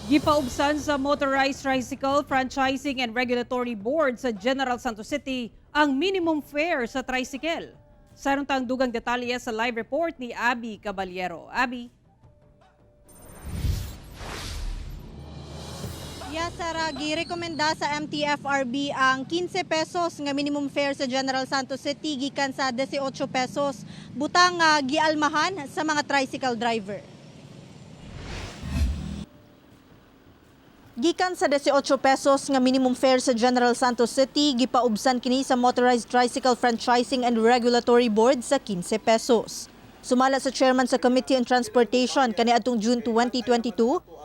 Gipaubsan sa Motorized Tricycle Franchising and Regulatory Board sa General Santos City ang minimum fare sa tricycle. Sa tang dugang detalye sa live report ni Abby Caballero. Abby? Yes, Sarah, girekomenda sa MTFRB ang 15 pesos nga minimum fare sa General Santos City gikan sa 18 pesos, butang gialmahan sa mga tricycle driver. Gikan sa 18 pesos nga minimum fare sa General Santos City, gipaubsan kini sa Motorized Tricycle Franchising and Regulatory Board sa 15 pesos. Sumala sa chairman sa Committee on Transportation kaniadtong June 2022,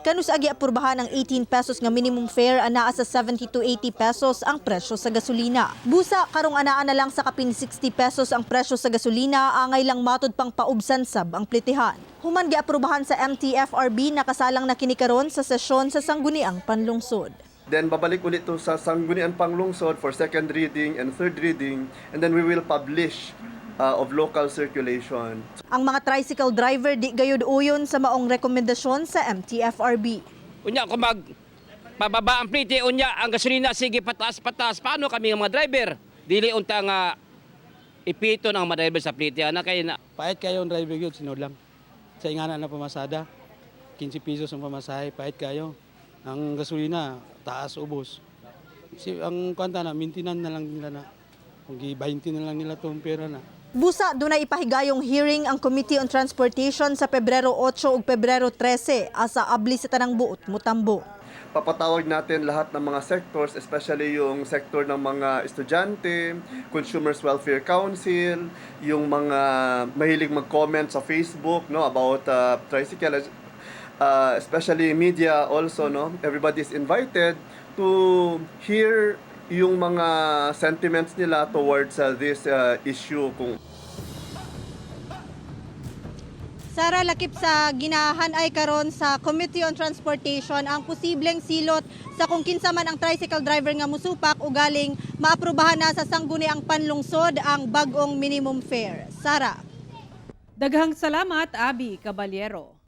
kanus agi apurbahan ang 18 pesos nga minimum fare anaa sa 70 to 80 pesos ang presyo sa gasolina. Busa karong anaa na lang sa kapin 60 pesos ang presyo sa gasolina, angay lang matod pang paubsan sab ang plitihan. Human giaprubahan sa MTFRB, nakasalang na kini karon sa sesyon sa Sangguniang Panlungsod. Then babalik ulit to sa Sangguniang Panglungsod for second reading and third reading, and then we will publish of local circulation. Ang mga tricycle driver di gayud uyon sa maong rekomendasyon sa MTFRB. Unya kung mag pababa ang plite, unya ang gasolina sige pataas pataas. Paano kami ang mga driver? Dili unta nga ipito ng mga driver sa plite ana kay na Pait kayo ang driver yun, sinod lang. Sa ingana na pamasada, 15 pesos ang pamasahe, pait kayo. Ang gasolina, taas ubos. Si, ang kwanta na, maintenance na lang nila na. Kung gi-20 na lang nila itong pera na. Busa dunay ipahigayong hearing ang Committee on Transportation sa Pebrero 8 ug Pebrero 13 asa abli sa tanang buot motambo. Papatawag natin lahat ng mga sectors, especially yung sector ng mga estudyante, Consumers Welfare Council, yung mga mahilig mag-comment sa Facebook, no, about tricycle, especially media also, no. Everybody is invited to hear yung mga sentiments nila towards this issue kung Sara, lakip sa ginahan ay karon sa Committee on Transportation ang posibleng silot sa kung kinsa man ang tricycle driver nga musupak o galing maaprubahan na sa Sangguniang Panlungsod ang bag-ong minimum fare. Sara. Daghang salamat, Abby Caballero.